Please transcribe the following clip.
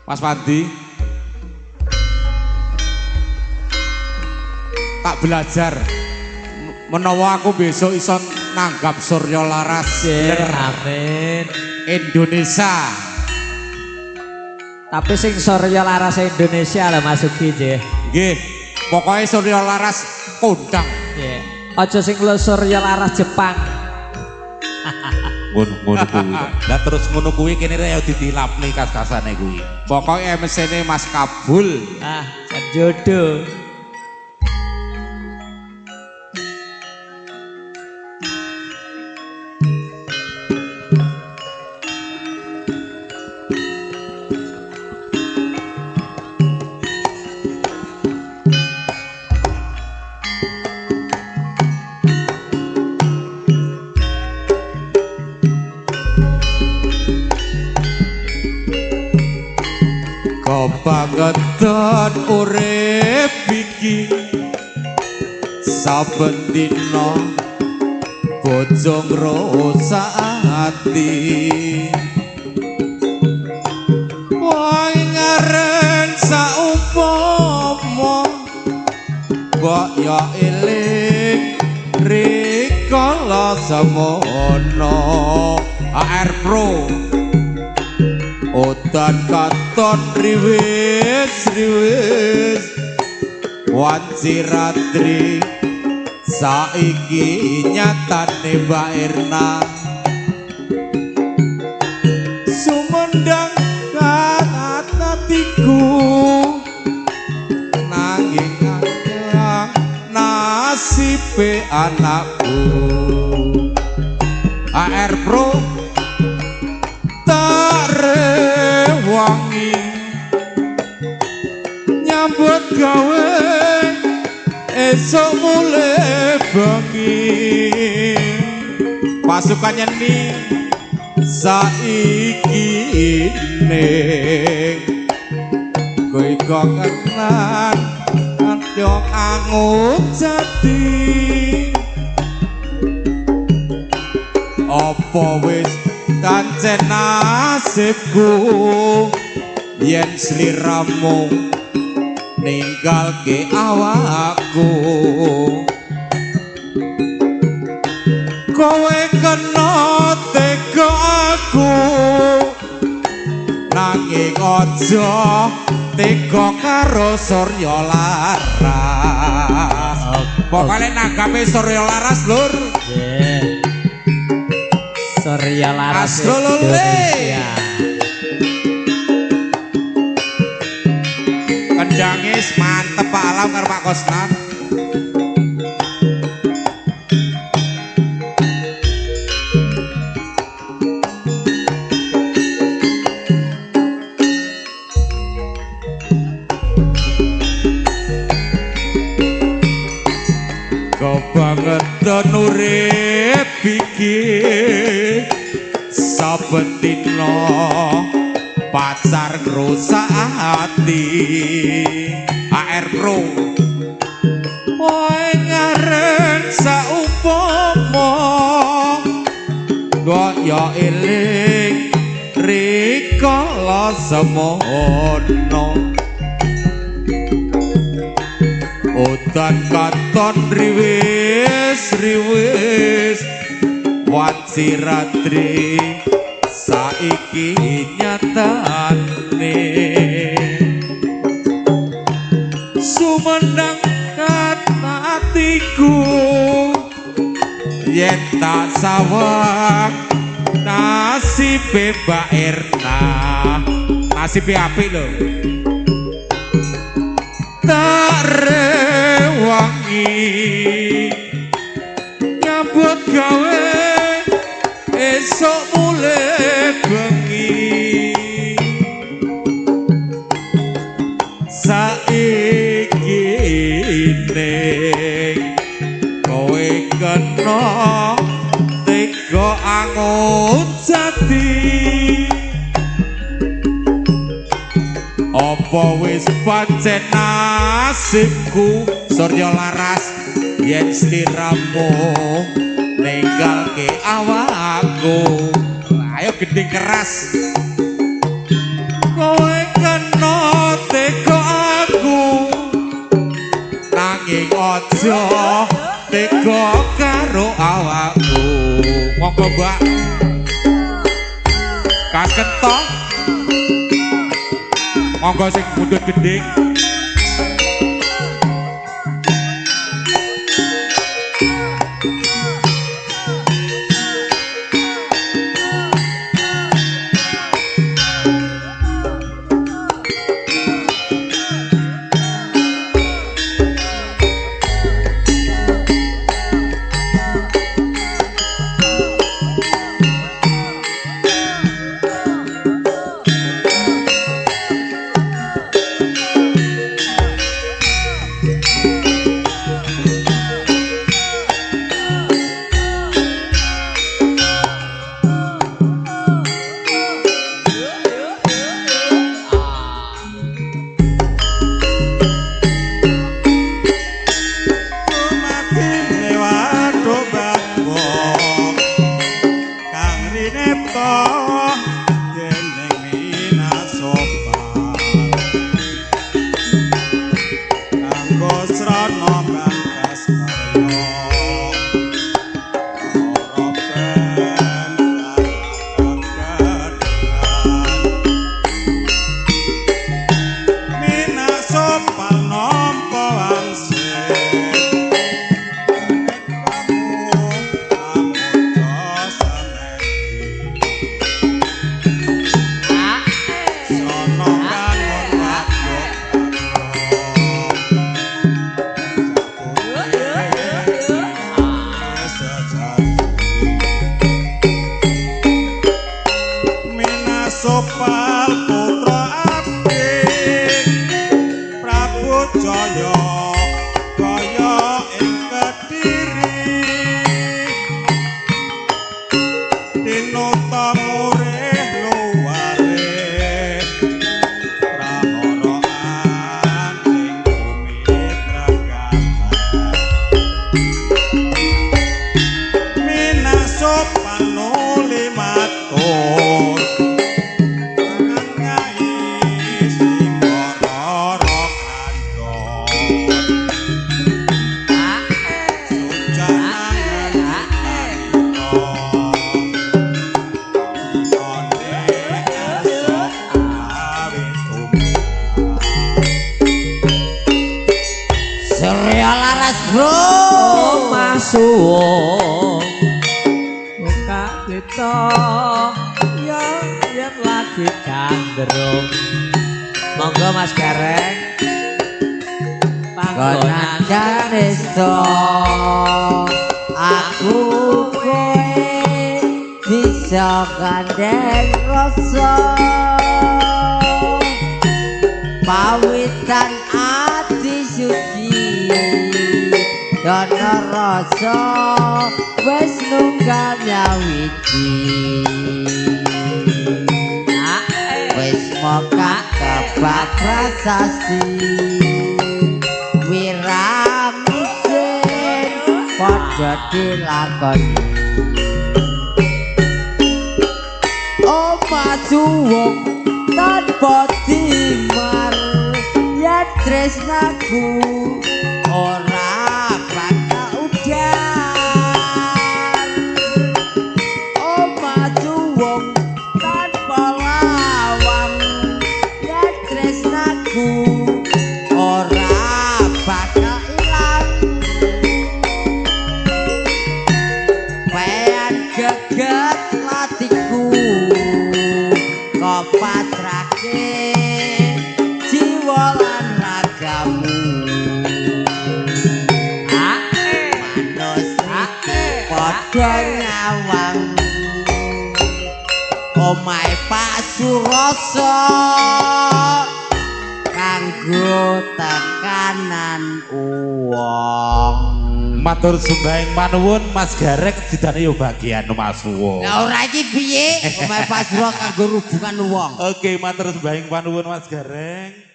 Mas Pandi. Tak belajar menawa aku besok iso nanggap Surya Laras. Amin. Indonesia. Tapi sing Surya Laras Indonesia lho Mas Ugi nggih. Nggih. Pokoke Surya Laras kondang. Nggih. Aja sing lho Surya Laras Jepang. Ngono kuwi. Lah terus ngono kuwi kene ya ditilapne kas-kasane kuwi. Pokoke MC-ne Mas Kabul. Ah, jan jodoh. Kebangetan urip iki saben dina bojo ngrusak ati. Wong ngaren saumpama mbok ya eling rikala semono. AR Pro udan katon riwis riwis wanci ratri saiki nyatane Mbak Erna sumendang atiku nanging akeh nasibe anakku. AR Pro tak rewangi nyambut gawe esuk mulih bengi. Pasukan nyeni saiki ning kowe kok kenan yo angut jati. Apa wis kancen nasibku yen sliramu ninggalke awakku. Kowe kena tega aku nanging aja tega karo Surya Laras. Pokoke nanggape Surya Laras lur. Nggih. Surya Laras Indonesia. Kendange mantep Pak Alam karo Pak Kosnan. Kebangetan urip iki saben dina pacar ngrusak ati. AR Pro wae ngaren saumpama mbok ya eling rikala semono. Udan katon riwis riwis wanci ratri saiki nyatane sumendang atiku yen tak sawang nasibe Mbak Erna. Nasibe apik lho. Tak rewangi nyambut gawe esuk mulih bengi. Saiki ning kowe kena tega angut jati. Apa wis pancen nasibku Surya Laras yen sliramu ninggalke awakku. Ayo gending keras. Kowe kena Aja tega karo awakmu. Monggo Mbak. Kas kentok. Monggo sing mundhut gendhing. Surya Laras bro. Omah suwung buka kita ya yen lagi gandrung. Monggo Mas Gareng. Panggonan Ganeso aku kowe bisa gandeng rasa pawitan ati suci dana rasa wis nunggal nyawiji wis mokah kebak prasasti wiramisin padha dilakoni omah suwung tanpa timar yen tresnaku ora bakal udan omah suwung tanpa lawang yen tresnaku ora bakal ilang pean geget latiku kopatrake jiwa lan ragamu manus iki padha nyawang omahe Pak Surasa kanggo tekanan uwong. Matur sembahing manuwun Mas Gareng didane yo bagian Mas Suwung. Lah ora iki piye omahe Pak Surasa kanggo hubungan uwong. Oke, matur sembahing panuwun Mas Gareng.